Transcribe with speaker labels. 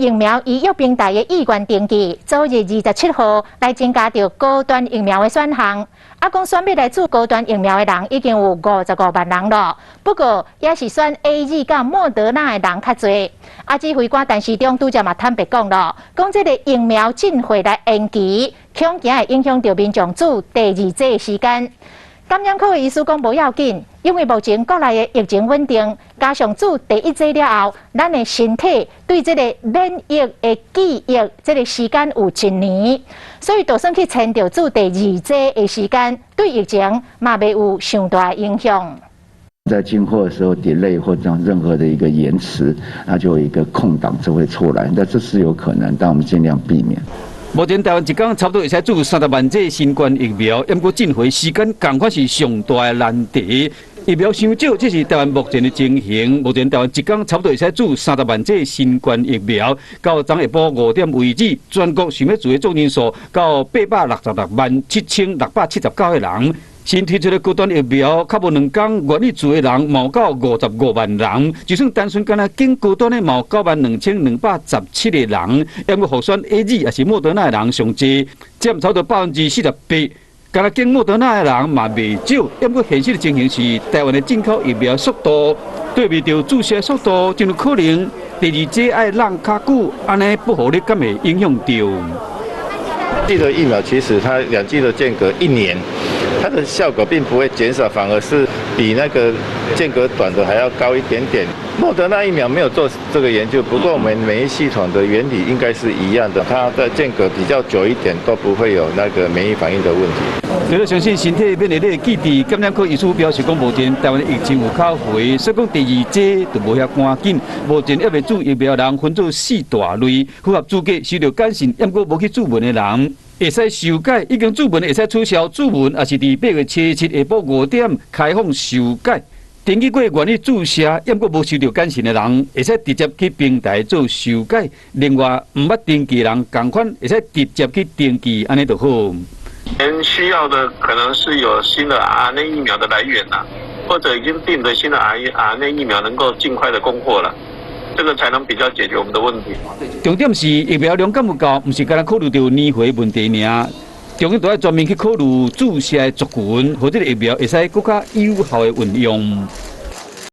Speaker 1: 疫苗預約平台的意願登記，昨日27號來增加著高端疫苗的選項。啊，講選欲來注高端疫苗的人已經有55萬人囉。不過也是選 AZ 佮莫德納的人較濟。啊，指揮官陳時中拄才嘛坦白講囉，講這个疫苗進貨來延期，恐驚會影響著民眾注第二劑的時間。感染科的醫師講無要緊，因為目前國內的疫情穩定，加上注第一劑了後，咱的身體對這个免疫的記憶，這个時間有一年，所以就算去延著注第二劑的時間，對疫情嘛袂有傷大的影響。
Speaker 2: 在進貨的時候 delay 或者任何的一個延遲，那就有一個空檔就會出來，那這是有可能，但我們盡量避免。
Speaker 3: 目前台灣一工差不多會使注30萬劑新冠疫苗，毋過進貨時間仝款是上大的難題。疫苗傷少，這是台灣目前的情形。目前台灣一工差不多會使注30萬劑新冠疫苗，到昨下晡5點為止，全國想欲注的總人數到866萬7679個人。新推出的高端疫苗，較無2工願意注的人，嘛有夠55萬人。就算單純干焦揀高端的，嘛有9萬2217個人，毋過予選 AZ 抑是莫德納的人上濟，佔差不多48%。干焦揀莫德納的人嘛袂少，毋過現實的情形是，台灣的進口疫苗速度對袂著注射速度，真有可能第二劑愛等較久，按呢不合理，敢會影響著？
Speaker 4: 劑的疫苗其實它兩劑的間隔一年，它的效果並不會減少，反而是比那個間隔短的還要高一點點。莫德納疫苗沒有做這個研究，不過我們免疫系統的原理應該是一樣的，它的間隔比較久一點都不會有那個免疫反應的問題。
Speaker 3: 除了相信身體免疫力記憶，感染科醫師表示講，目前台灣疫情有較回，所以講第二劑就無遐趕緊。目前猶未注疫苗人分做四大類，符合資格受著簡訊，毋過無去注文的人會使修改，已經注文會使取消注文，抑是佇8月27下晡5點開放修改。登記過願意注射，毋過無收著簡訊的人，會使直接去平台做修改。另外，毋捌登記的人，仝款會使直接去登記，按呢就好。
Speaker 5: 需要的可能是有新的 RNA 疫苗的來源啦，或者已經訂的新的 RNA 疫苗能夠盡快的供貨了，這個才能比較解決我們的問題。
Speaker 3: 重點是疫苗量敢有夠，毋是干焦考慮著年歲問題爾，重點都愛全面去考慮注射的族群，予這个疫苗會使閣較有效的運用。